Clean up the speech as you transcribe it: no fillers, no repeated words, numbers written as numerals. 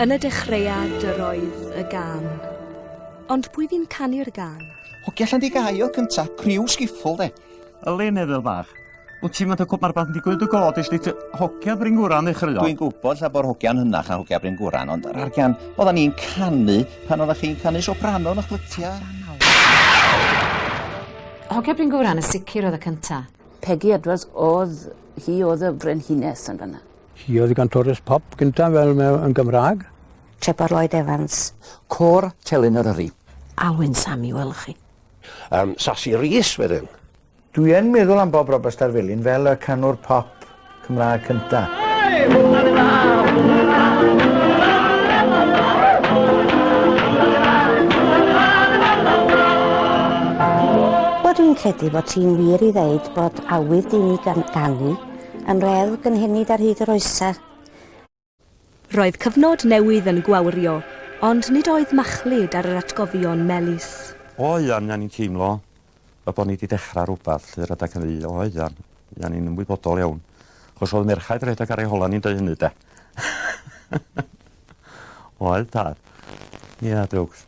Yn y dechreuad yr oedd y gân. Ond pwy fu'n canu'r gân? Hogia Llandygai oedd cynta, criw sgiffl de. Yli, meddwl bach. Wyt ti'n meddwl mae'r beth yn digwydd dy god, ysdi ti hogia Bryngwran ddechreuodd? Dwi'n gwybod lla bo'r hogia'n hynach na hogia Bryngwran, ond yr argian, oeddan ni'n canu pan oeddach chi'n canu soprano yn o'ch clytia. Hogia Bryngwran yn sicr oedd y cynta. Peggy Edwards oedd, hi oedd y frenhines yn fanna. Hi oedd y gantores pop gynta fel yn Gymraeg. Trebor Lloyd Evans. Côr Telyn Eryri. Alwyn Samuel chi. Sasi Rees wedyn. Dwi yn meddwl am Bob Roberts Da'r Felin fel y canwr pop Cymraeg cynta. Wel dwi'n credu bod ti'n wir i ddeud bod awydd dyn i ganu yn reddf gynhenid ar hyd yr oesau. Roedd cyfnod newydd yn gwawrio, ond nid oedd machlud ar yr atgofion melys. Oeddan, ia ni'n teimlo fel bod ni 'di dechrau rhywbeth 'lly rhedeg hynny, oeddan, ia ni'n ymwybodol iawn. Achos oedd merchaid rhedeg ar eu hola ni'n deud hynny de. Oedd tad. Ia, drwgs.